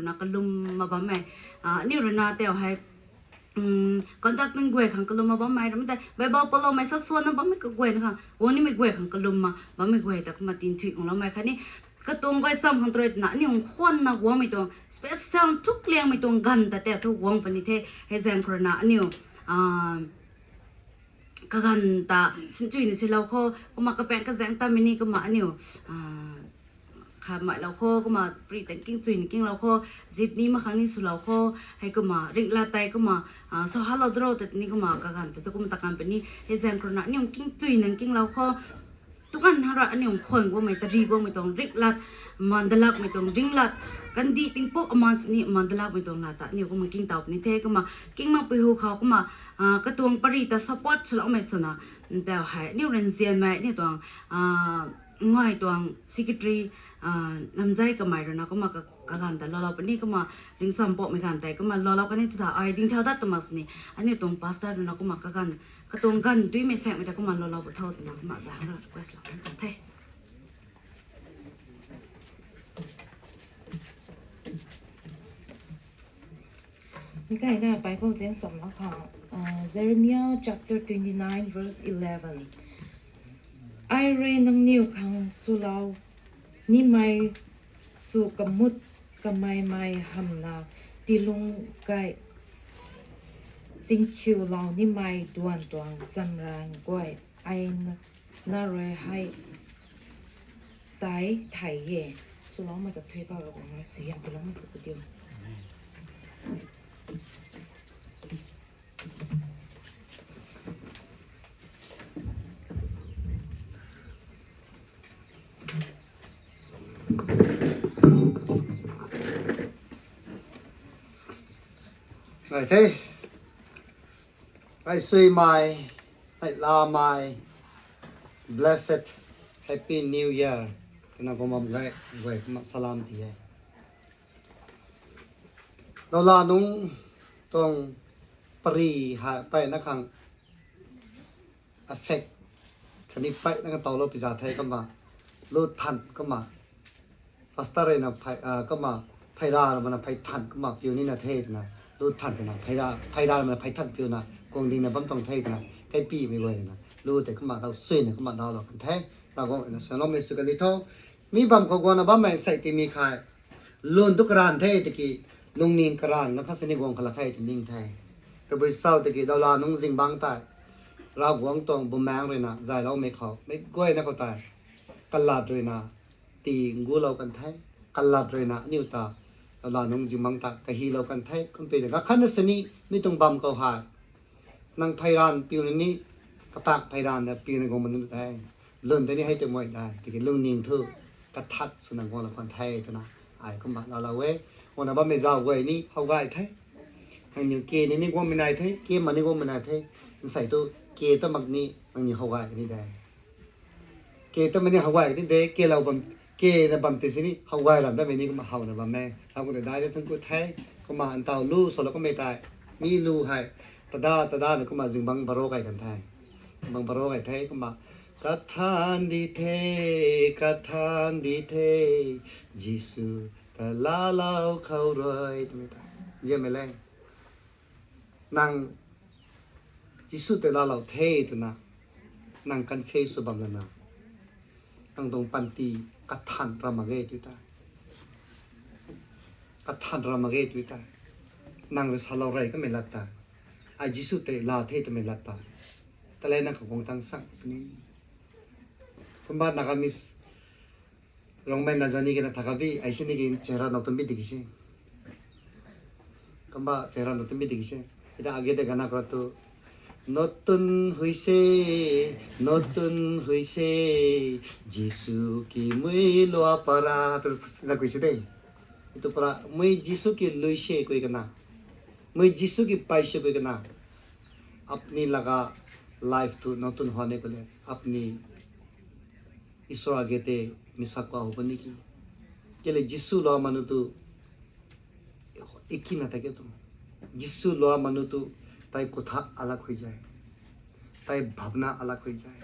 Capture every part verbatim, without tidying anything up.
na kalum ma bammei, aniu rui na teu hei conduct nunc guay khang kalum ma bammei ram tei Bible paloumei sa suan na bammei kaguayna khang guang nimei guay khang kalum ma bammei guay ta kumna tinthui kungloumei khatni katuang guay sam khang tei rui twna aniu khwanna guangmei tuang special thuk liangmei tuang ganv ta tei thu guang puni the. Hei zaeng khou rui na aniu kaganv ta sinchui na silou khou kumna kapaeng kazaeng tamei ni kumna aniu khamei lou khou kumna pri tang kingchui na kinglou khou, zip ni ma khang ni swlou khou, hei kumna ringh lat tei kumna sahalou dro ta ni kumna kaganv ta thu kumna ta kan puni. Hei zaeng khou rui na aniu kingchui na kinglou khou tuanc hang ra aniu khwan guangmei tari guangmei tuang ringh lat, mandalakmei tuang ringh lat, kandih tingpuk aman sini mandalakmei tuang lat ta aniu kumna kingtaw puni the. Kumna king makpui hu khou kumna katuang pari ta support swloumei swna teu hei aniu ranzianmei aniu tuang ngai tuang secretary Namzai kamei rui na kumna kaganv ta loulou puni kumna ringcsampouhmei ganv tei kumna loulou kani tu ta ai dingthau dat twna sini aniu tuang pastor rui na kumna kaganv katuang ganv duimei saekmei ta kumna loulou pu tho twna kumna zang ra request lou kan the. Mi kaina Bible ziang chamlou khang Jeremiah chapter twenty nine verse eleven. Ai rui nangniw khang swlou nimei sw kamut kameimei hamhna tiilung kai chingkhiulou nimei duan tuang chamran guay ai na rui hei tei thei e. Swloumei kathui khou Ravguangc rui suaihiam tiiloumei sw kadiu. Ngai the, ngai suimei, ngai lamei, blessed, happy new year twna kum bam gay guay kumna salam ti e. Daula nungc tuang pari hei mpeyna khang affect khatni mpeyna khang tawlou pi za the kumna, lu than kumna, pastor rui na kumna, pheira mana phey than kumna piu nina the twna, lu than twna pheira mana phey than piuna guang dingna bam tuang the twna kaipimei guay na lu tei kumna daw suina kumna dawlou kan the. Ravguangc na suanloumei sw kali tho. Mi bam khou guangna bammei sei timi khai lun tu karan the tiki, lungning karan na kha sini guang khala khe ti ning the. Tabui sau tiki daula nungc zingbangc tei Ravguangc tuang bumaengc rui na zayloumei khou meic guayna khou tei kalat rui na ti ngulou kan the. Kalat rui na aniu ta daula nungc zingbangc ta kahilou kan the. Kumpui ta kakhatna sini mi tuang bam khou hei nang pheyran piuna ni, kapak pheyran na piuna guang ma nunc the. Lun tei ni hei tei mei de tiki lungning thu kathat swna guanglou kan the twna ai kumna laalou e. Guangna bammei zauc guay ni how gay the. Nangniw ke ni ni guangmei nai the, ke ma ni guangmei nai the. Nsei tu ke ta mak ni nangniw how gay ni de. Ke ta mei ni how gay ni de, kelou bam, ke na bam tei sini how gay ram damei ni kumna howna bam e. How kumna dai de thun ku the, kumna ntaw lu swlou kamei tei, mi lu hei tada tada na kumna zingbangc baro gay kan the. Zingbangc baro gay the kumna, kathan di the, kathan di the, Jisu ta laalou khou rui twmei ta ziammei le. Nang Jisu tei laalou the twna nang confess sw bam lana, nang tuang panty kathan ra mak ge tw ta. Kathan ra mak ge tw ta. Nang rui salou rey kamei lat ta, ai Jisu tei laa the twmei lat ta, talei nang kaguang tang sang puni. Kumna Nagamese Rongmei na zani kena thakabi, ai sini ki chehra nau tumbi diki se. Kumna chehra nau tumbi diki se. Ita age de gana kora tu, নতুন হৈছে, নতুন হৈছে, Jisu ki mui lua para, tu na kui se de. Itu para, mui Jisu ki lui se kui kana. Mui Jisu ki pai se kui kana. Apni laga life thu নতুন hone ko le, apni Isor age tei misa kua hu puni ki. Kele Jisu lua manu tu, iki na ta ke tu. Jisu lua manu tu, tai kutha alag hui jai. Tai bhabna alag hui jai.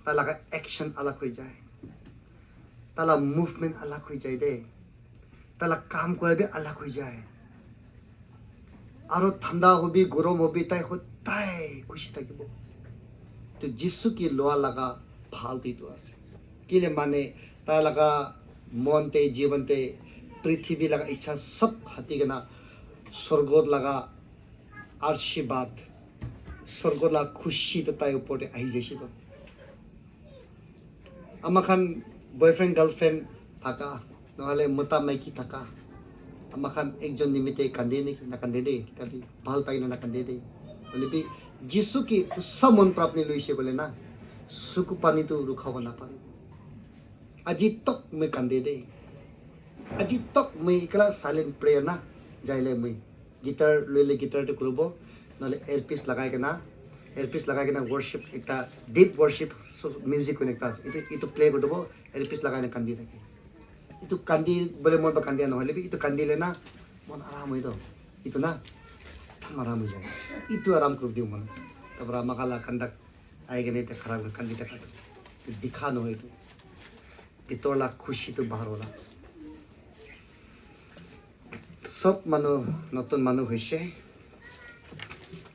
Tai laga action alag hui jai. Tai la movement alag hui jai de. Pala kam khou rui bi alag hui zay. Aro thanda ho bi, gorom ho bi, tei khou tei khushi ta ki bo. Tu Jisu ki lua laga phal ti tu ase. Kile mane, ta laga mon tei, jivan tei, prithvi laga ichha sab hati kana, sorgot laga arshibad, sorgot la khushi ta tei upor tei ahi jai si tu. Ama khan boyfriend, girlfriend thaka, nahale muta maiki thaka. Ama khan ekjon nimite kande ni, na kande de, tabi bhal pai na, na kande de. Olipi, Jisu ki samon prap ni lui se ko le na, suku pani tu rukhaw na pari. Aji tok mei kande de. Aji tok mei kala silent prayer na, jai le mei. Guitar, lui le guitar te kuru bo, nahale earpiece lagai kana, earpiece lagai kana worship, ekta deep worship, so, music ko ekta, itu, itu play kuru bo, earpiece lagai na kandi na ke. Itu kandi, bole mon ba kandi ano, halibi, itu kandi le na, mon aram mei to. Itu na, tham aram mei jai. Itu aram kuru diu mon. Tabra makala kandak, ai gane te kharap kandi ta katu. Itu dikha no itu. Pitor la khushi tu bahar wala. Sop manu, notun manu hui se.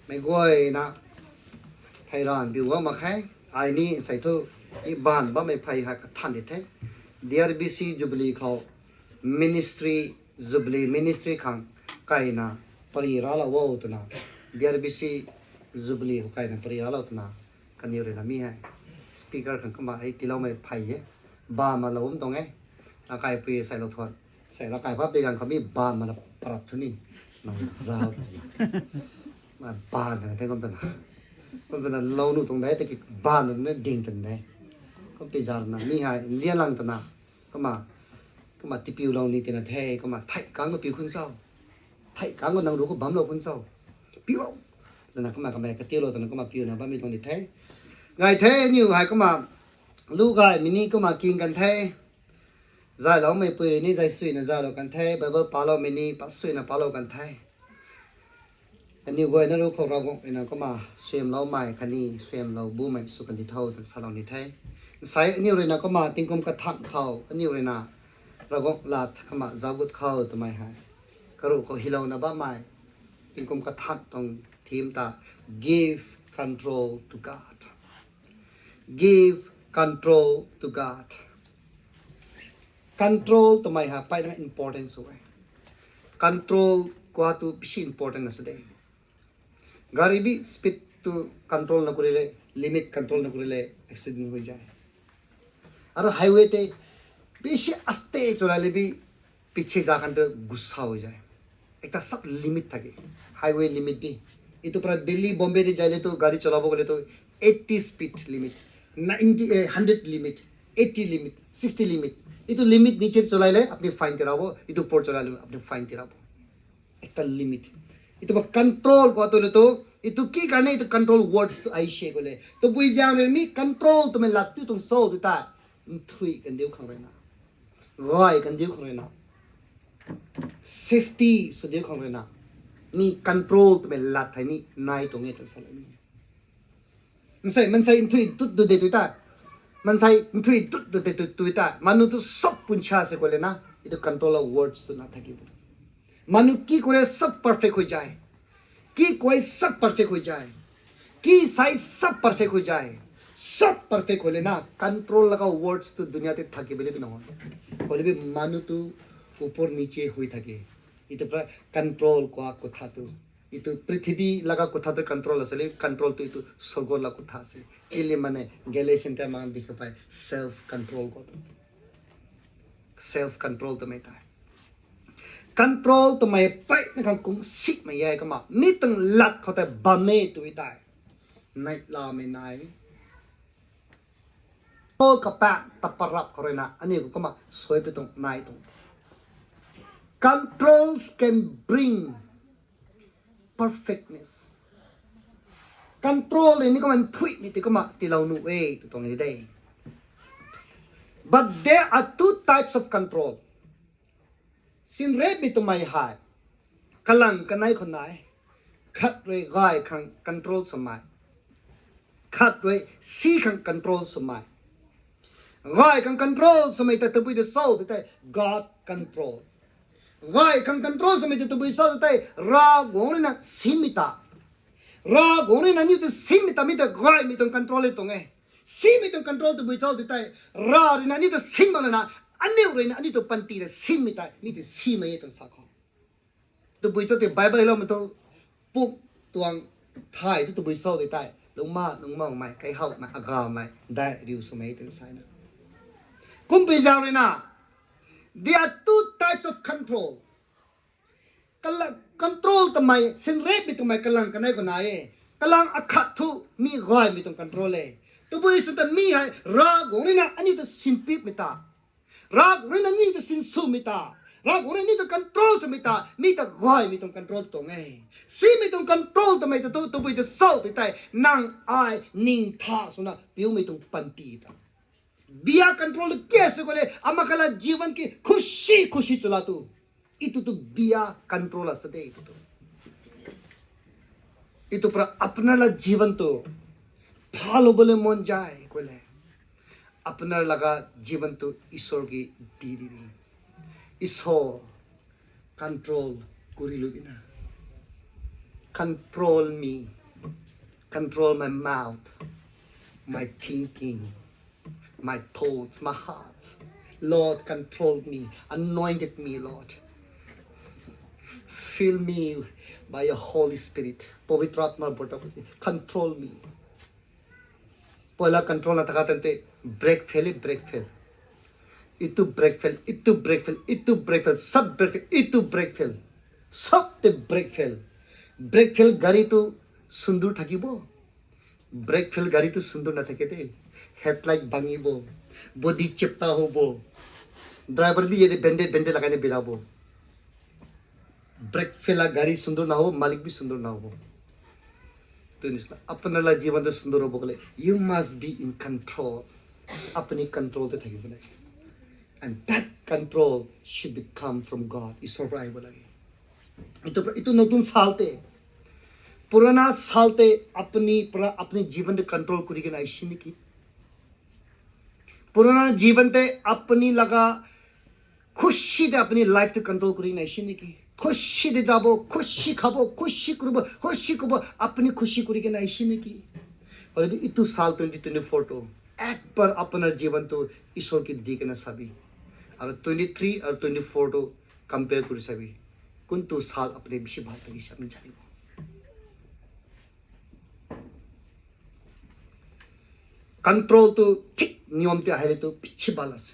Mei guay na, phai ran bi wa mak khe. Ai ni sai thu, i ban bammei phai ha kathan di the. D R B C Jubilee khou, ministry, Jubilee ministry khang, kaina, pari ra la wo twna. D R B C Jubilee khou kaina, pari ra la twna. Kaniw rui na mi hei. Speaker khang kumna hei tiiloumei phey e. Bam ma lou bam tuang e. Ravkai pui sai lou thuan. Sai ravkai pa pi gang khou mi bam mana parap thu ni. Nang zau. Ma ban na the kum tana. Kum tana lou nu tuang dai ta ki ban na ding tan dai. Kum pi zar na mi hei nzian lang tana. Kumna, kumna tipiu lou ni tina the, kumna thei kang khou piu khun sau. Thei kang khou nang ru khou bam lou khun sau. Piu lou. Nana kumna kamei katiulou tana kumna piu na bammei tuang di the. Ngai the, aniu hei kumna lu gay mini kumna king kan the. Zayloumei pui rui ni zay suina zaylou kan the. Bible paloumei ni pa suina palou kan the. Aniu guay na ru khou Ravguangc rui na kumna suamloumei khatni suamlou bumei sw kan di tho twna salou ni the. Nsei aniu rui na kumna tingkum kathan khou aniu rui na Ravguangc lat kumna zauc gut khou twmei hei. Karuh khou hilouna bammei tingkum kathan tuang theme ta, Give Control to God. Give Control to God. Control twmei hei mpeyna important sw e. Control khou tu bisi important na sa de. Gari bi speed tu control na kuri le, limit control na kuri le, accident hui zay. Aro highway tei bisi aste cholai le bi piche za khan tu gusa hui zay. Ekta sab limit thaki, highway limit bi. Itu para Delhi, Bombay tei zay le tu gari cholabo khou le tu eighty speed limit, ninety, eh, hundred limit, eighty limit, sixty limit. Itu limit niche cholai le apni fine tirabo, itu upor cholai le apni fine tirabo. Ekta limit. Itu ba control khou tu le tu, itu ki karne itu control words tu ai se khou le. Tabui zaeng rui mi control twmei lat tu tuang sou tu ta. Nthui kandiu khang rui na. Gay kandiu khang rui na. Safety sw diu khang rui na. Mi control twmei lat thei ni nai tuang e tw salou ni. Mansei, mansei nthui dut dut de tui ta. Mansei nthui dut dut de tui, tui ta. Manu tu sab puncha se khou le na. Itu control of words tu na thaki bu. Manu ki khou rui sab perfect hui zay. Ki khou sab perfect hui zay. Ki sai sab perfect hui zay. Sab perfect khou le na control laga words tu dunia tei thaki bu le bi na. Khou le bi manu tu upor niche hui thaki. Itu pra control khou kutha tu. Itu prithvi laga kutha tu control ase le, control tu itu sorgo la kutha se. Ili mane Galatian tei mang dikha pai self control khou tu. Self control twmei tei. Control twmei mpeyna khang kung simei e kumna. Mi tuang lat khou tei bam e tui tei. Nai lamei nai. Paul kapak ta parap khou rui na, aniu khou kumna suai pi tuang nai tuang. Controls can bring perfectness. Control ni kumna nthuimei tei kumna tiilou nuh e, tw tuang e de. But there are two types of control. Sinrepmei twmei hei. Kalang kanei khou nai. Khat rui gay khang control swmei. Khat rui si khang control swmei. Gay khang control swmei ta tabui de sou de tei God control. Gay khang control swmei tu tabui cho tei, Ravguangc rui na sinmei ta. Ravguangc rui na aniu ta sinmei ta, mi ta gaymei tuang control e tuang e. Sinmei tuang control tabui cho tei, Rav rui na aniu ta sin mak lana, aniu rui na aniu ta panty ta sinmei ta, mi ta simei e tuang sa khou. Tabui cho tei Bible loumei tu, puk tuang thay tu tabui cho tei, lungma, lungmamei, kaihoumei, agamei, dai riu swmei tei sa na. Kumpui zau rui na, there are two types of control. Kala-, control tamei, sinrepmei twmei kalang kanei khou nai e. Kalang akhat thu mi gaymei tuang control e. Tabui sw ta mi hei Ravguangc rui na aniu ta sinpipmei ta. Ravguangc rui na aniu ta sinswmei ta. Ravguangc rui na aniu ta control swmei ta. Mi ta gaymei tuang control tuang e. Simei tuang control tamei ta tu, tabui ta cho tei tei, nang ai ning tha swna piumei tuang panty ta. Bia control tu kya sw khou le, ama kala jivan ki khushi khushi chula tu. Itu tu bia control a sa de tu. Itu pra apna la jivan tu phalou bole mon jai khou le, apna laga jivan tu Isor ki di di bi. Isor, control kuri lu bina. Control me. Control my mouth, my thinking, my thoughts, my heart. Lord, control me, anointed me, Lord. Fill me by your Holy Spirit. Pavitra Atma, control me. Poila control na thaka tante, brake fail, brake fail. Itu brake fail, itu brake fail, itu brake fail, sab brake fail, itu brake fail. Sab te brake fail. Brake fail gari tu sundur thaki bo. Brake fail gari tu sundur na thake te. Headlight bangi bo. Body chepta ho bo. Driver bi ye de bende bende lagai ne bira bo. Brake fail a gari sundur na ho, malik bi sundur na ho. Tu nisna, apna la jivan tu sundur ho bo kale, you must be in control. Apni control te thaki bo le. And that control should be come from God. Isor rai bo lage. Itu, itu notun saal te. Purana saal te apni, pura apni jivan te control kuri kena aisi ni ki. Purana jivan te apni laga khushi te apni life te control kuri na aisi ni ki. Khushi te jabo, khushi khabo, khushi kurubo, khushi kubo, apni khushi kuri kena aisi ni ki. Aur abhi itu saal twenty twenty-four tu, ek bar apna jivan tu Isor ki di kena sabi. Aur twenty-three aur twenty-four tu compare kuri sabi. Kun tu saal apni bishi bhal tagi sab ni chani bo. Control tu thik niyom te hai le tu pichi bal ase.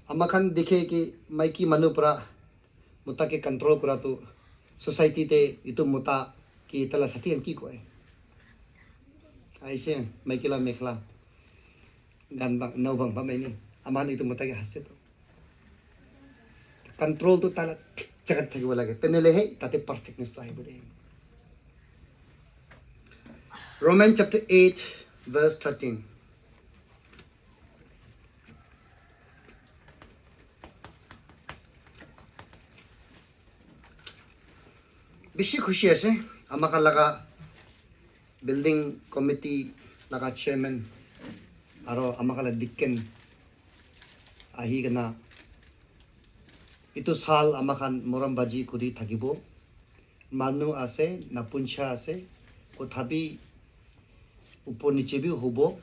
Ama khan dikhe ki maiki manu pura muta ke control kura tu society te itu muta ki tala sati an ki koi. Aise maiki la mekhla gan bang nau bang bam ni. Aman itu muta ke hase tu. Control tu tala thik chakat thaki wala ke. Tene le hei, tate perfectness tu ai bu de. Romans chapter eight, verse thirteen. Bisi khushi ase, ama khan laga building committee laga chairman, aro ama khan la deacon, ahi kana, itu sal ama khan moram baji kuri thakibo, manu ase, napuncha ase, kothabi, upor niche bi hubo,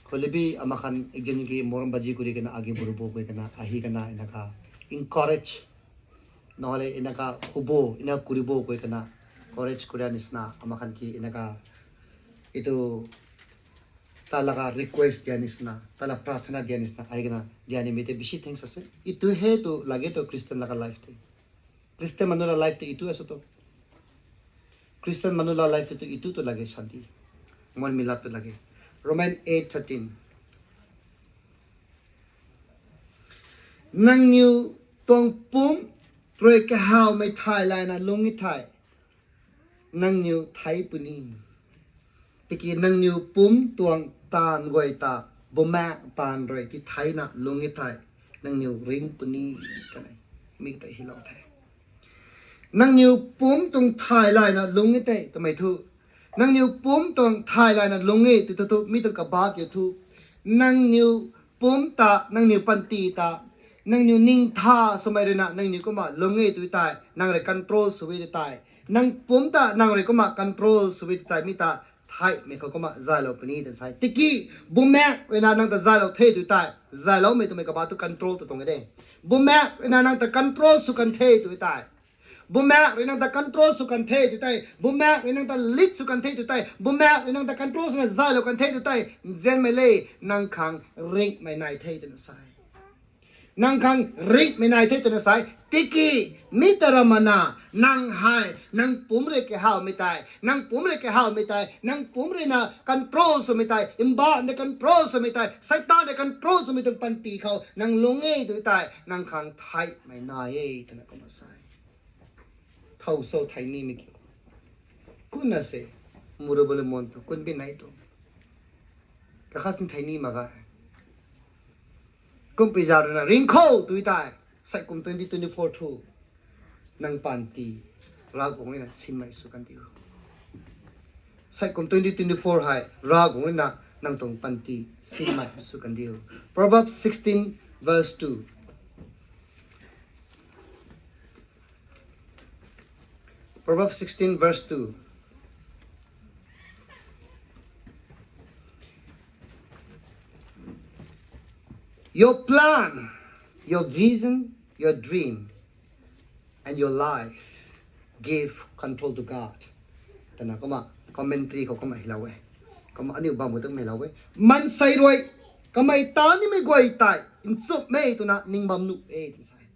khole bi ama khan ekjun ki moram baji kuri kana agi burubo koi kana, ahi kana, inaka encourage, nahole inaka hubo, ina kuribo koi kana, encourage kuria nisna, ama khan ki inaka, itu, tala ka request dia nisna, tala prathana dia nisna, ahi kana, dia ni mite bisi thanks ase. Itu he tu lage tu Christian laga life te. Christian manu la life te itu ase tu. Christian manu la life te tu itu tu lage shanti. Mon milat tu lage. Roman eight thirteen. Nangniw tuang pum rui kahawmei thay layna lungc e thei, nangniw thei puni. Tiki nangniw pum tuang taanv guay ta Bumaengh paan rui titheina lungc e thei, nangniw ring puni, twna mi ta hilou the. Nangniw pum tuang thay layna lungc e tei twmei thu, nangniw pum tuang thay layna lungc e tw thu, mi tuang kabak kiu thu, nangniw pumc ta, nangniw panty ta, nangniw ningtha swmei ruina nangniw kumna lung e tu tei, nang rui control sw e tu tei, nang pumc ta nang rui kumna control sw e tu tei, mi ta theihmei khou kumna zaylou puni twna sa e. Tiki, bumaengh ruina nang ta zaylou the tu tei, zayloumei twmei kaba tu control tw tuang e de. Bumaengh ruina nang ta control sw kan the tu tei, bumaengh rui nang ta control sw kan the tu tei, bumaengh rui nang ta lead sw kan the tu tei, bumaengh rui nang ta control swna zaylou kan the tu tei, nzianmei le, nang khang ringhmei nai the twna sa e. Nang khang ringhmei nai the twna sa e. Tiki, mi ta ramana, nang hei, nang pumc rui kahawmei tei, nang pumc rui kahawmei tei, nang pumc ruina control swmei tei, mbaanv rui control swmei tei, Seitaan rui control swmei tuang panty khou nang lung e tu tei, nang khang theihmei nai e twna kumna sa e. Thow so thei nimei ki. Kumna se, Murubalimonpu, kunbi nei tu, kakhat sin thei ni mak ge. Kumpui zauc ruina ringc khou tu tei, sai kum twenty twenty-four thu, nang panty Ravguangc ruina sinmei sw kan diu. Sai kum twenty twenty-four hei Ravguangc ruina nang tuang panty sinmei sw kan diu. Proverbs sixteen verse two. Proverbs sixteen verse two. Your plan, your vision, your dream, and your life give control to God. Twna kumna commentary khou kumna hylou e. Kumna aniu bam khou tu hylou e. Maansei rui kamei ta nimei guay tei nchumhmei twna ning bam nuh e twna sa e.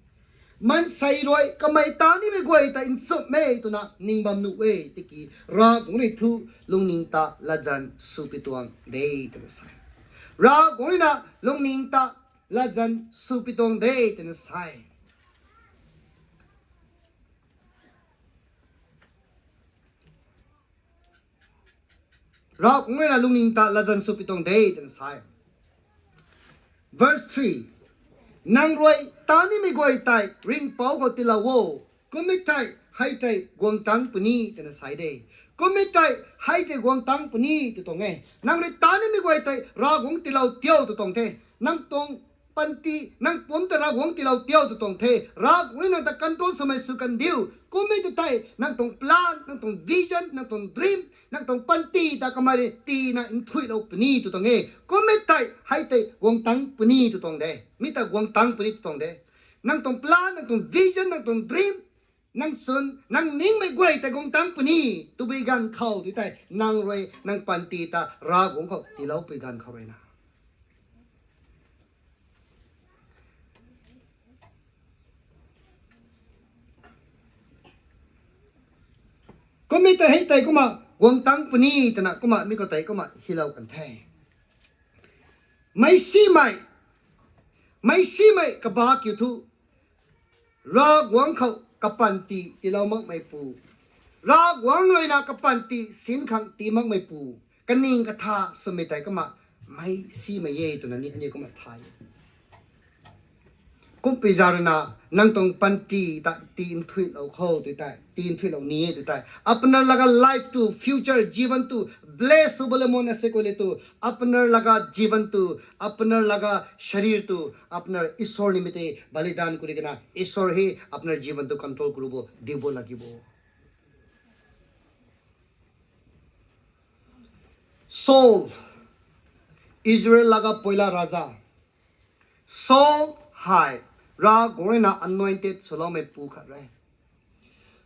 Maansei rui kamei ta nimei guay tei nchumhmei twna ning bam nuh e, tiki Ravguangc rui thu lungning ta latzan swpi tuang de twna sa e. Ravguangc ruina lungning ta latzan swpi tuang de twna sa e. Ravguangc ruina lungning ta latzan swpi tuang de twna sa e. Verse three. Nang rui ta nimei guay tei ringhpouc khou tiilou o, kummei tei hei tei guang tangc puni twna sa e de. Kummei tei hei tei guang tangc puni tw tuang e. Nang rui ta nimei guay tei Ravguangc tiilou tiau tw tuang the. Nang tuang panty, nang pumc ta Ravguangc tiilou tiau tw tuang the. Ravguangc rui nang ta control swmei sw kan diu. Kummei tu tei nang tuang plan, nang tuang vision, nang tuang dream, nang tuang panty ta kamei rui tina nthuilou puni tw tuang e. Kummei tei hei tei guang tangc puni tw tuang de. Mi ta guang tangc puni tw tuang de. Nang tuang plan, nang tuang vision, nang tuang dream, nang chwn, nang ningmei guay tei guang tangc puni twpui ganv khou tu tei, nang rui nang panty ta Ravguangc khou tiiloupui ganv khou ruina, kummei tei hei tei kumna guang tangc puni twna kumna mi khou tei kumna hylou kan the. Meic simei, meic simei kaba kiu thu, Ravguangc khou kapanty tiilou makmeipu, Ravguangc ruina kapanty sin khang tii makmeipu, kaning katha swmei tei kumna meic simei e twna ni aniu kumna thay. Kumpui zauc ruina nang tuang panty ta tii nthuilou khou tu tei, tii nthuilou ni e tu tei, अपना लगा life tu, future जीवन tu, bless sw bale mon ase ko le tu, अपना लगा जीवन tu, अपना लगा शरीर tu, अपना ईश्वर निम्ति बलिदान kuri kana, ईश्वर ही अपना जीवन tu control kuru bo, diu bo lagi bo. Saul, Israel laga poila raja. Saul hei Ravguangc ruina anointed swloumeipu khat re.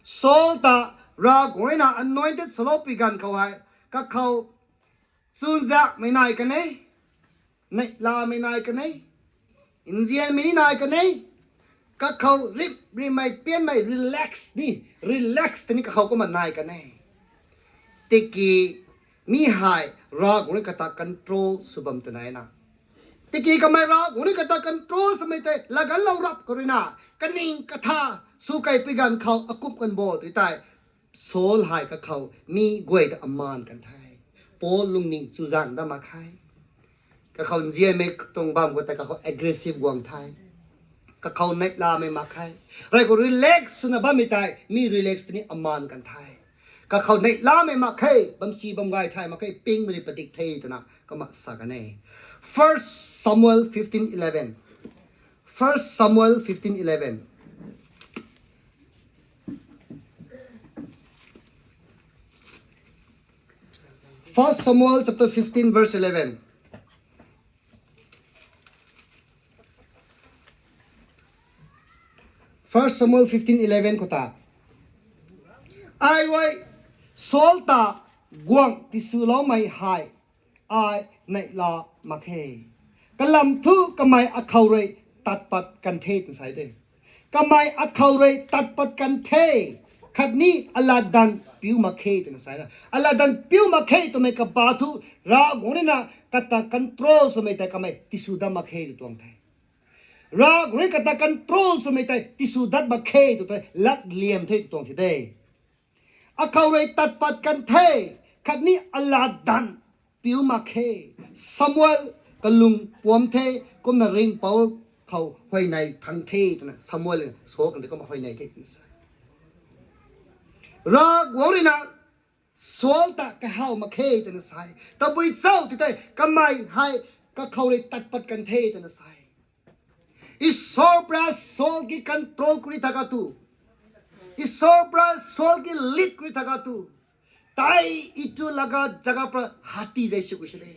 Saul ta Ravguangc ruina anointed swloupui ganv khou hei, kakhou chuzaenghmei nai kan e, neihlamei nai kan e, nzianmei ni nai kan e, kakhou rimh rimei pianmei relax ni, relax tei ni kakhou kumna nai kan e. Tiki mi hei Ravguangc rui kata control sw bam twna na. Tiki kamei Ravguangc rui kata control swmei tei laganlou rap khou ruina, kaning katha sw kaipui ganv khou akum kan bo tu tei, Saul hei kakhou mi guay ta amaan kan the. Paul lungning chuzaeng dat mak khe. Kakhou nzianmei tuang bam khou tei kakhou aggressive guang the. Kakhou neihlamei mak khe. Rey khou relax swna bammei tei mi relax tei ni amaan kan the. Kakhou neihlamei mak khe, bamsi bam gay thay mak khe, pingmei rui padik the twna kumna sa kan e. First Samuel fifteen eleven. First Samuel fifteen eleven. First Samuel chapter fifteen, verse eleven. First Samuel fifteen eleven khou ta, ai rui Saul ta guang tiswloumei hei ai neihla mak khe. Kalam thu kamei akhou rui tat pat kan the twna sa e de. Kamei akhou rui tat pat kan the, khatni alatdanv piu mak khe twna sa e na. Alatdanv piu mak khe twmei kaba thu, Ravguangc rui na kata control swmei tei kamei tisw dat mak khe tw tuang the. Ravguangc rui kata control swmei tei tisw dat mak khe tw tei lat liam the tw tuang the de. Akhou rui tat pat kan the, khatni alatdanv piu mak khe. Samuel kalung puam the, kumna ringhpouc khou huayney thang the twna Samuel rui na sa kan the, kumna huayney the twna sa. Ravguangc rui na Saul ta kahaw mak khe twna sa e. Tabui cho ti tei kamei hei kakhou rui tat pat kan the twna sa e. Isor pra Saul ki control kuri thaka tu, Isor pra Saul ki lead kuri thaka tu, tai itu laga jaga pra hati zai sw ku sw de.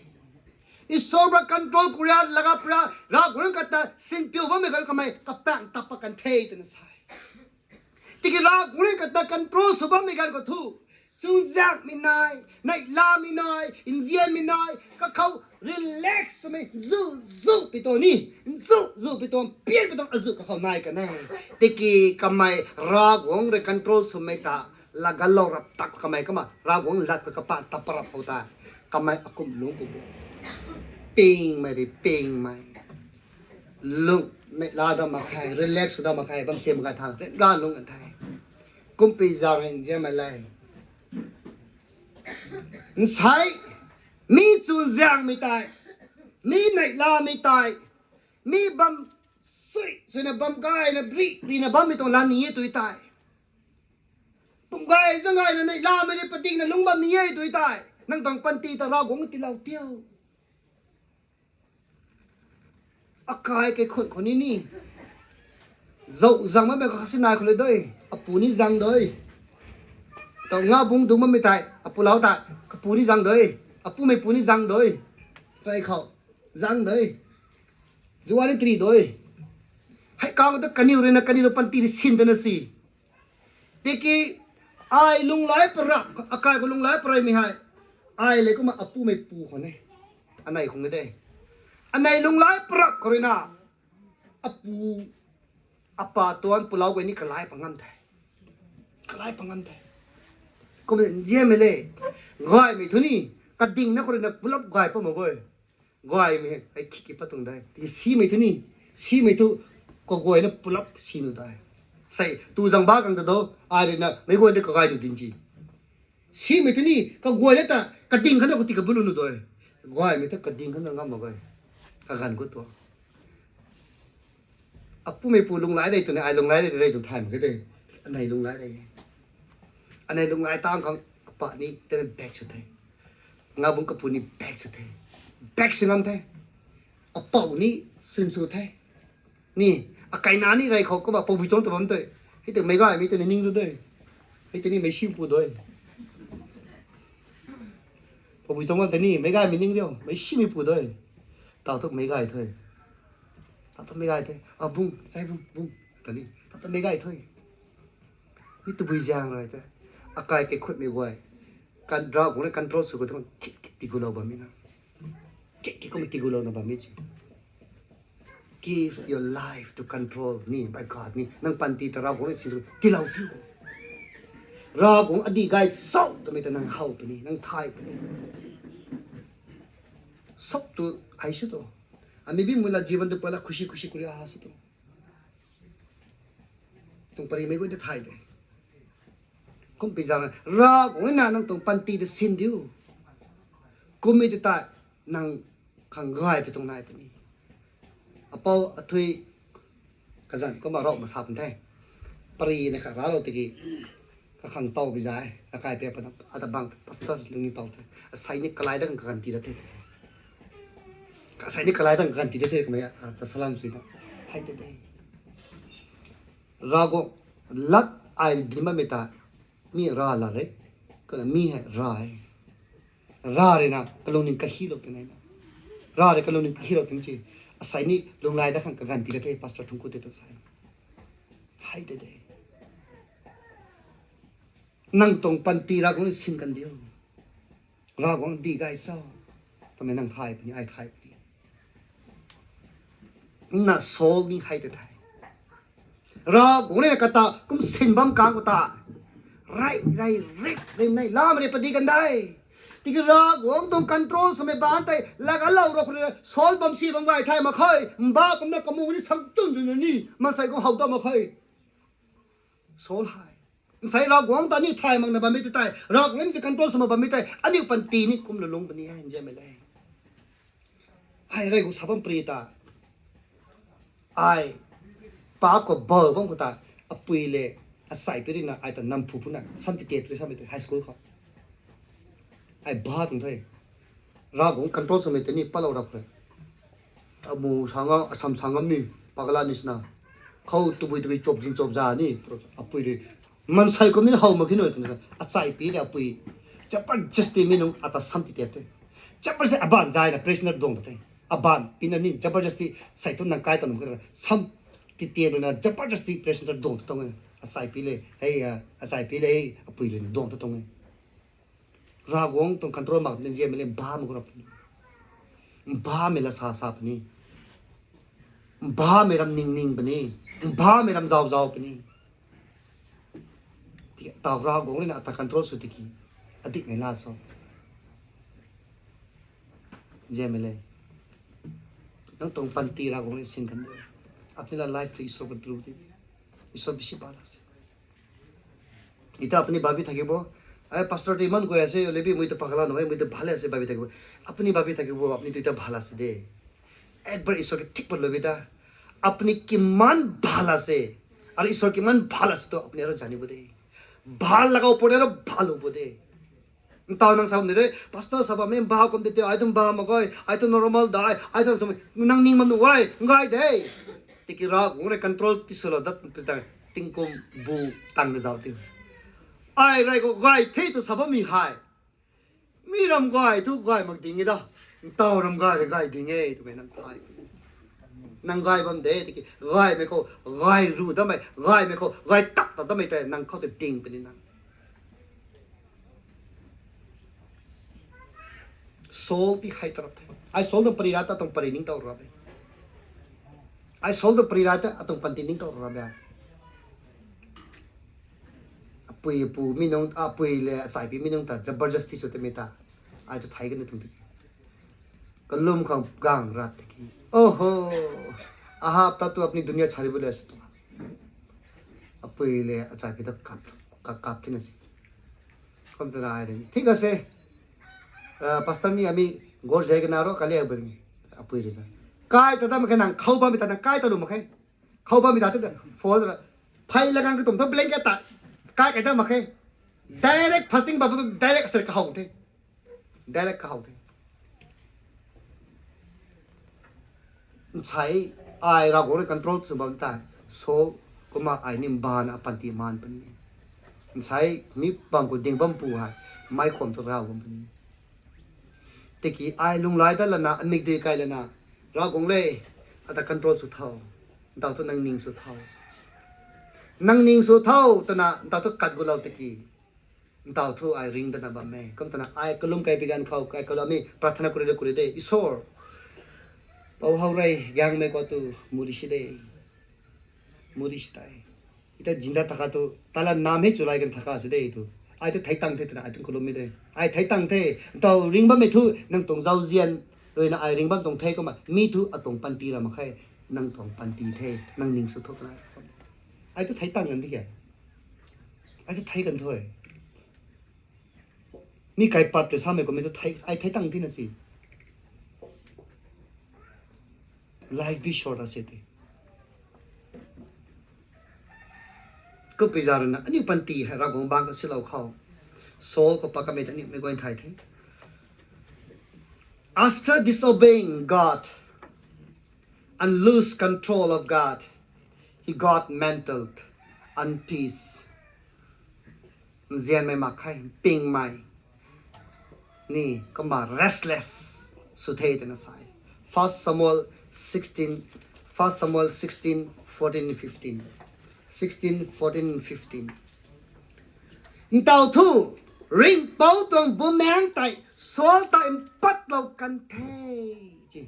Isor pra control kuria laga pra Ravguangc kata sinpiu bammei ganv kamei kapang tap pat kan the twna sa e. Tiki Ravguangc rui kata control sw bammei ganv khou thu, chuzaenghmei nai, neihlamei nai, nzianmei nai, kakhou relax swmei zu zu pi tuang ni, zu zu pi tuang, pian pi tuang azu kakhou nai kan e. Tiki kamei Ravguangc rui control swmei ta laganlou rap tak kamei kumna Ravguangc lat khou kapang tap pat rap khou ta, kamei akum lungc ku bu, pingmei rui pingmei, lung neihla dat mak khe, relax sw dat mak khe, bam siam mak khe, thang ryanra lungc kan the. Kumpui zaeng rui nzianmei le, nsei, mi chuzaenghmei tei, mi neihlamei tei, mi bam sui suina bam gayna bri rina bammei tuang la ni e tui tei, pum gay zaeng gayna neihlamei rui padikna lungc bam ni e tui tei, nang tuang panty ta Ravguangc tiilou tiu. Akai kaikhunc khou ni ni, zauh zang bammei kha si nai khou le doi, apu ni zang doi. Tau nga bungc dungc bammei tei, apu lau tei, kapu ni zang doi, apumeipu ni zang doi. Rey khou, zang doi. Zuan ni tiri doi. Hei kang ta kaniw rui na kaniw ta panty rui sin tana si. Tiki ai lunghlaic parap, akai khou lunghlaic pareymei hei, ai le kumna apumeipu khou ne, anei khou e de. Anei lunghlaic parap khou rui na, apu, apa tuan pulau guay ni kalai pat ngam the. Kalai pat ngam the. Kumna nzianmei le, gaymei thu ni, kadingna khou rui na pulap gay pat mak goi. Gaymei hei khiki pat tuang de. Tiki simei thu ni, simei thu kaguayna pulap si nuh de. Sei tu zang ba kang ta do, ai rui na meic guay ta kagay nuh din ci. Simei thu ni kaguayna ta kading khatna khou ti kabulu nuh de. Gaymei ta kading khatna ngam mak goi. Kaganv khou tuang. Apumeipu lunghlaic rei twna ai lunghlaic rei rei tw thay mak khe de. Anei lunghlaic rei. Anei lunghlaic tang khang apa ni tena back sw the. Nga bungc kapu ni back sw the. Back sw ngam the. Apou ni sin sw the. Ni, akaina ni rey khou kumna poubui tuang ta bam tei, hei tei meic gaymei tei ni ning ru de. Hei tei ni meic simpu doi. Poubui tuang bam tei ni meic gaymei ning riu, meic simeipu doi. Tau thu meic gay the. Tau thu meic gay the. A bungc, zai bungc, bungc ta ni, tau thu meic gay the. Mi tabui zaeng rui tei, akai kaikhunmei guay, kan Ravguangc rui control sw khou thu khik khik tigulouna bammei na. Khik khik kumna tigulouna bammei ci. Give your life to control ni by God ni. Nang panty ta Ravguangc rui sin tiilou tiu. Ravguangc adih gay cho twmei ta nang how puni, nang thay puni. Sop tu hei si tu. Ami bi mula jivan tu pala khushi khushi kuri a si tu. Tuang parimei guay ta thay de. Kumpui zaeng, Ravguangc rui na nang tuang panty ta sin diu. Kummei ta tei, nang khang gay pi tuang nai puni. Apou athui kazanc kumna rau masa pun the. Pari na kha ralou tiki, kakhang taw bi zai, akai pia pat ata bang pastor lungning taw the. Asei ni kalai da khang kaganv tii da the. Kasai ni kalai tang ganti de the kamei, ah, ta salam sui ta. Hai te de. Ravguangc lat ai din bammei ta. Mi ra la re. Kana mi hei ra e. Ra re na, kalung ning kahilou te na. Ra re kalung ning kahilou te chi. Asai ni lunglai da khang kaganti ka the, Pastor Thungku te tu sai. Hai te de. Nang tuang panty Ravguangc ni sin kan diu. Ravguangc di gay cho. Tamei nang thay puni, ai thay puni. Na Saul ni hai te the. Ravguangc ni kata kum sin bam kang khou ta. Rai, rai, rik, rim nei, lam re padi kan dai. Tiki Ravguangc tuang control swmei ban tei, laga lau rak re, Saul bam si bam gay thay mak khe, mba kumna kamu ni sam tun tun ni, mansei kum how ta mak khe. Saul hai. Nsai Ravguangc ta aniu thay makna bammei tu tei, Ravguangc ni control swmei bammei tei, aniu panty ni kum lulung puni e, nzianmei le. Ai rey gu sa bam pri ta. Ai, paap khou bau bam khou ta, apui le, achai pi rina, ai ta nam phu puna, sam ti tet ri samei tu, high school khou. Ai ba tuang the. Ravguangc control swmei tei ni palou rap re. Amu sangam, asam sangam ni, pagla ni sina. Khou tubui tubui chop zing chop za ni, apui ri. Mansei kum ni how mak khe nui twna, achai pi le apui. Jabardasti mi nung ata sam ti tet the. Jabardasti aban zai na prisoner duang ta the. Aban pi na ni, jabardasti sai tu nang kai ta num khe na, sam ti tet na, jabardasti prisoner duang ta tuang e. Achai pi le, hei, ah, achai pi le, hei, apui le duang ta tuang e. Ravguangc tuang control mak ni nzianmei le, mba mak gu rap ni. Mba mei la sa sa puni. Mba mei ram ning ning puni. Mba mei ram zau zau puni. Tiki tau Ravguangc rui na ata control sw tiki. Adih nei la so. Nzianmei le. Nang tuang panty Ravguangc rui sin kan de. Apni la life tu Isor control ti. Isor bisi bala se. Ita apni babi thaki bo. Ai pastor ti man guay ase, lebi mui ta pagla na, mui ta bhala se babi thaki bo. Apni babi thaki bo, apni tu ita bhala se de. Ek bar Isor ke thik pat lo bi ta. Apni kiman bhala se. Aru Isor kiman bhala se tu apni aru jani bo de. Bhal lagau pur de, aru bhal bo de. Ntau nang sa bam de, pastor sa bam e, bha kum de te, ai tum bha mak khe, ai tum normal dai, ai tum sum, nang ning man nu gay, gay de. Tiki Ravguangc rui control ti sw lo dat pi ta, tingkum bu tang na zau ti. Ai rey khou gay the tu sa bammei hei. Mi ram gay tu gay mak ding e da. Ntau ram gay rui gay ding e twmei nang thay. Nang gay bam de, tiki gaymei khou, gay ru damei, gaymei khou, gay tak ta damei tei nang khou tei ding puni nang. Saul ti hei tarap the. Ai Saul tuang pari ra ta tuang pari ningtow rap e. Ai Saul tuang pari ra ta atuang panty ningtow rap e. Apui apu mi nung, apui le achaipi mi nung ta jabardasti sw tamei ta. Ai tu thei kan tuang tiki. Kalum khang gang rat tiki. Oho! Ahab ta tu apni duniya chari bu le sa tu. Apui le achaipi ta kap, kap, kap thina si. Kum twna ai ri. Thik ase. Ah, pastor ni ami gor zai kana ro kali abui. Apui ri na. Kai ta dam khe nang khou bammei ta nang kai ta lu mak khe. Khou bammei ta tu phone ra. Phai lagang ka tum tho blanket ta. Kai kai dam mak khe. Direct fasting ba tu direct ser ka how the. Direct ka how the. Nsai ai Ravguangc rui control sw bam tei. Saul kumna ai ni mbaanv apanty maan puni. Nsai mi bam khou ding bam pu hei. Mei khwam tu raw bam puni. Tiki ai lunghlaic dat lana, amik dui kai lana, Ravguangc le, ata control sw tho. Ntau thu nang ning sw tho. Nang ning sw tho, twna, ntau thu kat gulou tiki. Ntau thu ai ring dana bam e. Kum twna, ai kalum kai pi ganv khou, kai kalum mi, prarthana kuri de, kuri de, Isor. Pou how rey, gangmei khou tu, muri si de. Muri si tei. Ita zinda thaka tu, tala nam hei chulai kan thaka si de tu. Ai tu thei tang the twna, ai tu kalum mi de. Ai thei tang the, ntau ring bammei thu, nang tuang zauzian, rui na ai ring bam tuang the kumna, mi thu atuang panty ra mak khe, nang tuang panty the, nang ning sw tho twna. Ai tu thei tang kan di khe. Ai tu thei kan thu e. Mi kaipat rui samei kummei tu thei, ai thei tang tina si. Life be short ase te. Kumpui za rui na, aniu panty hei Ravguangc bangc khou silou khou. Saul khou pat kamei ta aniu mei guay thay the. After disobeying God and lose control of God, he got mental unpeace. Nzianmei mak khe, pingmei ni kumna restless sw the twna sa e. First Samuel sixteen, First Samuel sixteen, fourteen and fifteen. Sixteen, fourteen and fifteen. Ntaw thu, ringhpouc tuang bumaengc tei Saul ta mpatlou kan the.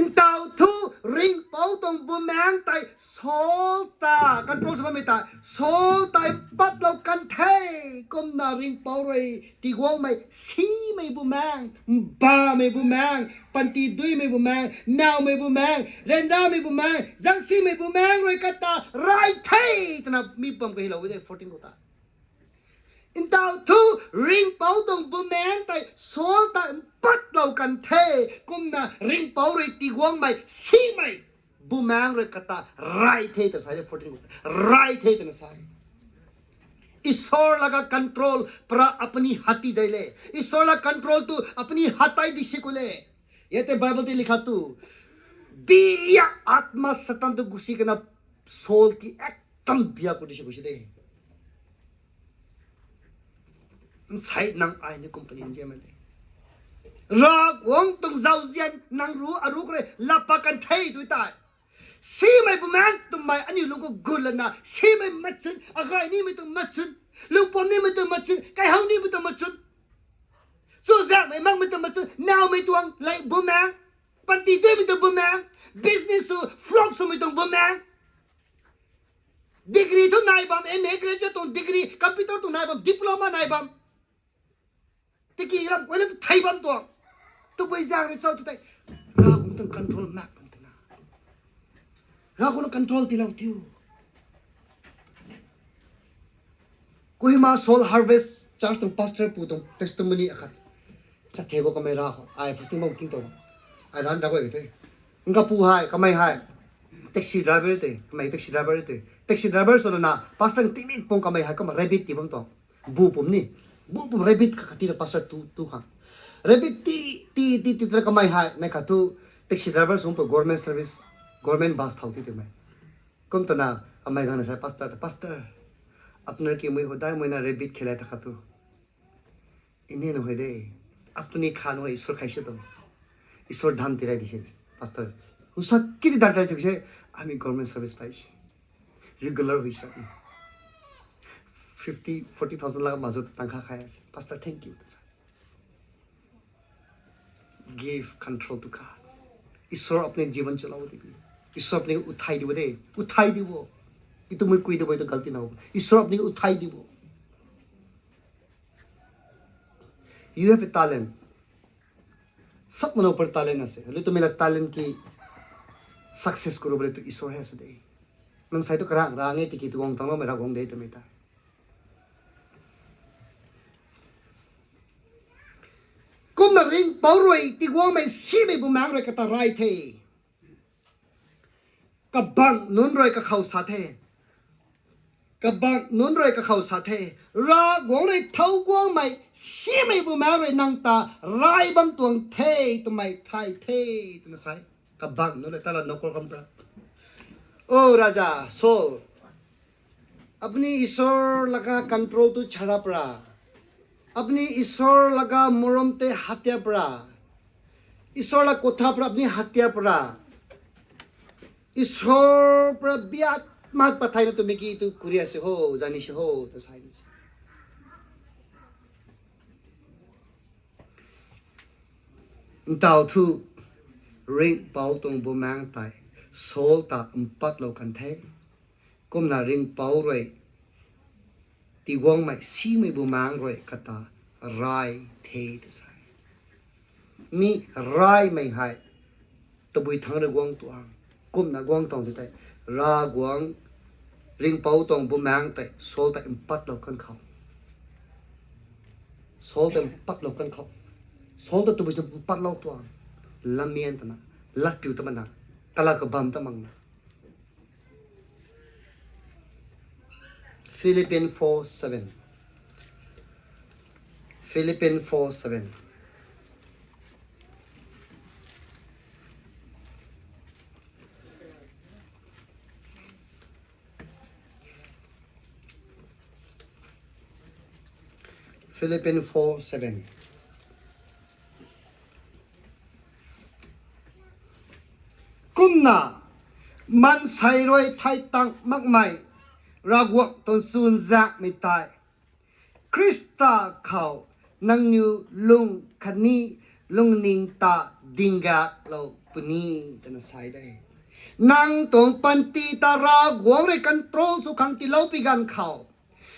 Ntaw thu, ringhpouc tuang bumaengc tei Saul ta, control sw bammei ta, Saul ta mpatlou kan the. Kumna ringhpouc rui tiguangmei simei bumaengc, mbamei bumaengc, panty duimei bumaengc, nowmei bumaengc, ryanramei bumaengc, zangsimei bumaengc rui kata rai the, twna mi bam kahilou e de fourteen khou ta. Ntaw thu, ringhpouc tuang bumaengc tei Saul ta mpatlou kan the. Kumna ringhpouc rui tiguangmei simei bumaengc rui kata rai the ta sa e, fourteen khou ta. Rai the twna sa e. ईश्वर लगा कंट्रोल पर अपनी हाथी जाइले। ईश्वर लगा कंट्रोल तो अपनी हाथाई दिशी को ले। ये ते बाइबल ते लिखा तू। बिया आत्मा शैतान tu gusi kana Saul ki ekdam biya ko dishi gusi de. Nsai nang ai ni company nzianmei de. Ravguangc tuang zauzian nang ru aru kre lapa kan the tu tai. Simei bumaengc twmei aniu lung khou gut lana, simei machun, agay nimei tuang machun, lungpam nimei tuang machun, kaihow nimei tuang machun, chuzaenghmei makmei tuang machun, nowmei tuang lei bumaengc, panty duimei tuang bumaengc, business tu flop swmei tuang bumaengc, degree thu nai bam, M A graduate tuang degree, computer tuang nai bam, diploma nai bam, tiki lam guayna tu thei bam tuang. Tabui zaeng rui cho tu tei, Ravguangc tuang control mak bam twna, Ravguangc tuang control tiilou tiu. Kohima Soul Harvest Church tuang pastor pu tuang testimony akhat. Chat the bo kamei ra khou, ai fasting bam king tuang. Ai ran da guay the. Nkapu hei, kamei hei taxi driver te, kamei taxi driver te. Taxi driver sw lana pastor tingmik pung kamei hei kumna rabbit tii bam tuang. Bu pum ni, bu pum rabbit kha kati ta pastor tu, tu khang. Rabbit ti, ti, ti, ti ta kamei hei, nai khat thu taxi driver sw pui government service, government bus thau ti twmei. Kum twna kamei gangna sa pastor ta, Pastor, apni ki mui hodai mui na rabbit khelai ta khat thu. Ini nu hei de, apni kha nu hei Isor khai se tuang. Isor dham tirai di se, Pastor. Husa kiti dar tai chuk se, ami government service pai se. Regular hui sa. Fifty, forty thousand lak mazu ta tangkha khai ase. Pastor, thank you, ta sa. Give control to God. Isor apni jivan chalou di. Isor apni uthai di bo de. Uthai di bo. Itu mui kui di bo, itu galti na ho. Isor apni uthai di bo. You have a talent. Sab mano par talent ase. Lu tumei la talent ki success kuru bole tu Isor hai sa de. Mansei tu karang rang e tiki tu guang tang lo mei ra guang de tu mei ta. Kumna ringhpouc rui tiguangmei simei bumaengc rui kata rai the. Kabang nunc rui kakhou sa the. Kabang nunc rui kakhou sa the. Ravguangc rui thau guangmei simei bumaengc rui nang ta rai bam tuang the twmei thay the twna sa e. Kabang nunc rui ta la nokor kam pra. O Raja Saul, apni Isor laga control tu chara pra. Apni Isor laga morom te hatia pra. Isor la kotha pra apni hatia pra. Isor pra biat mat pathaina tu miki tu kuria se ho, zani se ho, ta sai ni se. Ntaw thu ringhpouc tuang bumaengc tei Saul ta mpatlou kan the. Kumna ringhpouc rui tiguangmei simei bumaengc rui kata rai the ta sa e. Mi raimei hei tabui thangc rui guang tuang. Kumna guang tuang tu tei Ravguangc ringhpouc tuang bumaengc tei Saul tei mpatlou kan khou. Saul tei mpatlou kan khou. Saul ta tabui se mpatlou tuang. Lammian twna, latpiu ta mana, kala kabam ta makna. Philippians four seven. Philippians four seven. Philippians four seven. Kumna, maansei rui thei tang makmei, Ravguangc tuang chuzaenghmei tei, Khrista khou nangniw lung khatni lungning ta dinggaklou puni, twna sa de. Nang tuang panty ta Ravguangc rui control sw khang tiilou pi ganv khou,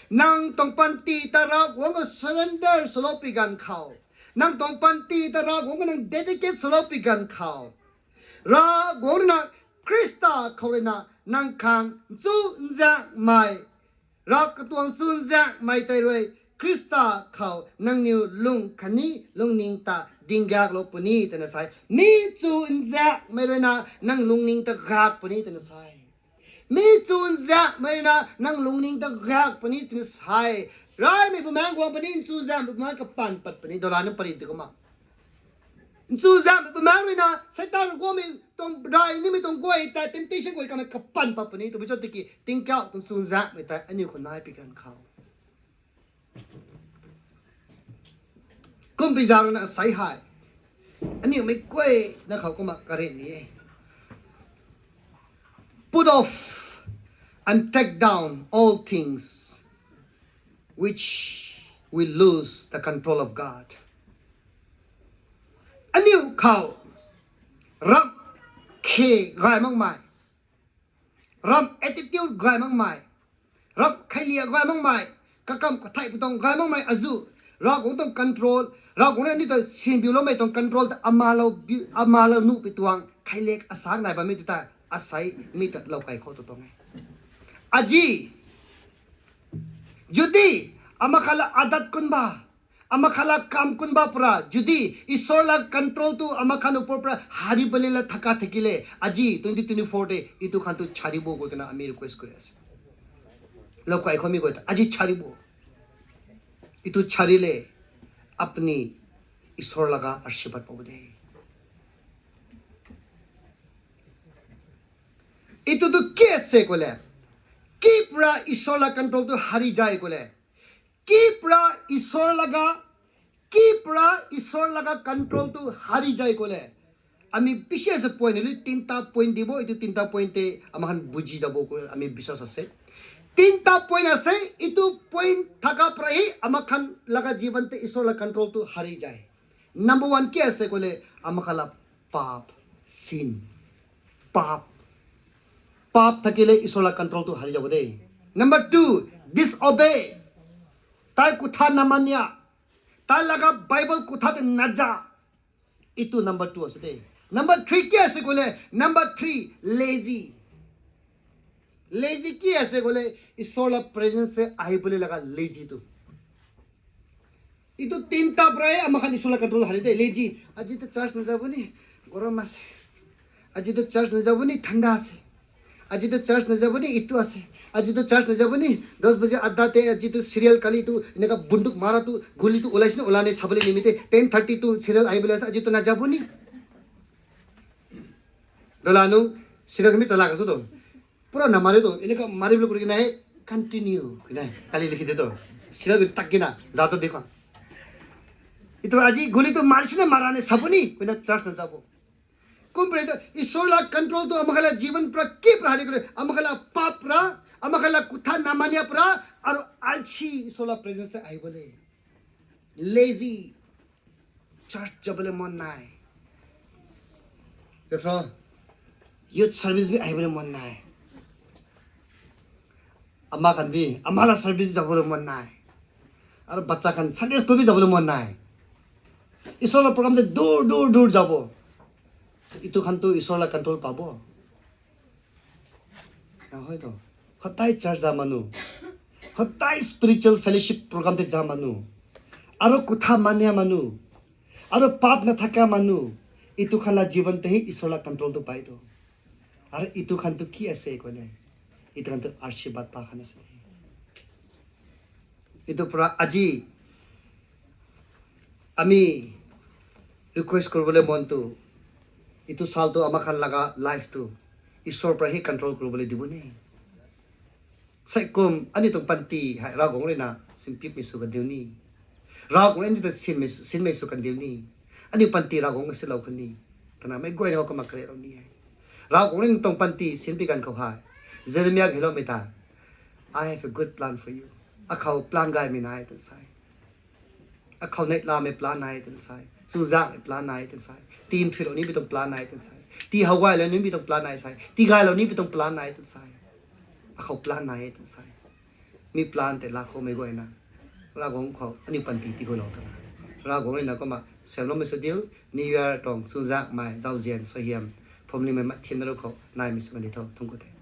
nang tuang panty ta Ravguangc khou surrender swlou pi ganv khou, nang tuang panty ta Ravguangc khou nang dedicate swlou pi ganv khou, Ravguangc rui na, Khrista khou rui na, nang khang chuzaenghmei, Rav katuang chuzaenghmei tei rui, Khrista khou nangniw lung khatni lungning ta dinggaklou puni, twna sa e. Mi chuzaenghmei rui na, nang lungning ta gak puni, twna sa e. Mi chuzaenghmei rui na, nang lungning ta gak puni, twna sa e. Raymei Bumaengh guang puni, chuzaenghmei Bumaengh kapan pat puni, dola nunc pari ti kumna. Chuzaenghmei Bumaengh rui na, Seitaan guangmei tuang rai nimei tuang guay ta temptation guay kamei kapan pat puni, twmei cho tiki tingkauh tuang chuzaenghmei tei aniu khou nai pi ganv khou, kumbi zaeng rui na asei hei, aniu mei guay na khou kumna karin ni e. Put off and take down all things which will lose the control of God. Aniu khou ramh khe gay makmei, ramh attitude gay makmei, ramh kheiliak gay makmei, kakam kathei pu tuang gay makmei azuh, Ravguangc tuang control, Ravguangc rui aniu ta sinbiuloumei tuang control ta amalou, amalou nuh pi tuang kheiliak asak nai bammei tu ta, asei mi ta lou kai khou tu tuang e. Azi, judi, amakhat la adat kunba, amakhat la kam kunba pura, judi Isor la control tu amakhat upor pura hari bali la thaka thaki le, azi twenty twenty-four de, itu khan tu chari bo ko twna ami request kuri ase. Lou kai khou mi guay ta, azi chari bo. Itu chari le, apni Isor laga ashibat pau de. Itu tu kisa khou le, kipra Isor la control tu hari zay khou le, kipra Isor laga, kipra Isor laga control tu hari zay khou le, ami bishes point ni tinta point di bo, itu tinta point te amakhan buji zabo khou ami bishes ase. Tinta point ase, itu point thaka pura hi amakhan laga jiban te Isor la control tu hari zay. Number one kisa khou le, amakhat la paap, sin, paap, paap thaki le Isor la control tu hari zabo de. Number two, disobey. Tai kutha namania, tai laga Bible kutha te naza. Itu number two ase de. Number three kisa khou le, number three, lazy. Lazy kisa khou le, Isor la presence te ai bole laga lazy tu. Itu tinta pura amakhan Isor la control hari de, lazy. Azi tu church na zabo ni, gorom ase. Azi tu church na zabo ni, thanda ase. Azi tu church na zabo ni, itu ase. Azi tu church na zabo ni, das baje adda te, azi tu serial kali tu, inaka bunduk mara tu, guli tu, ulai sini ulane sabali nimite, ten thirty tu serial ai bole ase, azi tu na zabo ni. Dola nu, serial kami chala kasu tu. Pura namari tu, inaka mari bulu kuri na he, continue, kina, kali likhi de tu. Serial tu tak kina, za tu dekho. Itu azi guli tu mari sini mara ne sabuni, kina church na zabo. Kumpre tu, Isor la control tu, amakhat la jiban pura kipra hari kure, amakhat la paap pura, amakhat la kutha namania pura, aru alsi Isor la presence te ai bole. Lazy. Church zabo le mon nai. Dekho, youth service bhi ai bole mon nai. Ama khan bhi, ama la service zabo le mon nai. Aru bacha khan Sunday school bhi zabo le mon nai. Isor la program te dur, dur, dur zabo. Itu khan tu Isor la control pabo. Na hoi tu. Hotai church za manu. Hotai spiritual fellowship program te za manu. Aru kutha mania manu. Aru paap na thaka manu. Itu khan la jiban te hi Isor la control tu pai tu. Aru itu khan tu ki ase khou le. Itu khan tu arshibad pa khan ase. Itu pura azi ami request kuri bole mon tu, itu sal tu amakhan laga life tu Isor pura hi control kuri bole dibo ni. Saikum ani tuang panty hei Ravguangc rui na simpipmei sw kadiu ni. Ravguangc rui aniu ta sinmei, sinmei sw kandiu ni. Aniu panty Ravguangc kasitlou khou ni. Twna meic guayna khou kumna karilou ni e. Ravguangc rui nang tuang panty sinpui ganv khou hei, Jeremia haloumei ta, I have a good plan for you. Akhou plan gaymei nai twna sa e. Akhou neihlamei plan nai twna sa e. Chuzaenghmei plan nai twna sa e. Tii nthuilou nimei tuang plan nai twna sa e. Tii how gaylou nimei tuang plan nai sa e. Tii gaylou nimei tuang plan nai twna sa e. Akhou plan nai twna sa e. Mi plan tei laa khou meic guayna, Ravguangc khou aniu panty tiigualou twna, Ravguangc rui na kumna suaihiamloumei sw diu. New Year tuang chuzaenghmei, zauzian, suaihiam, phuamlingmei mathianna ru khou naimei sw kan di tho. Thuanc ku the.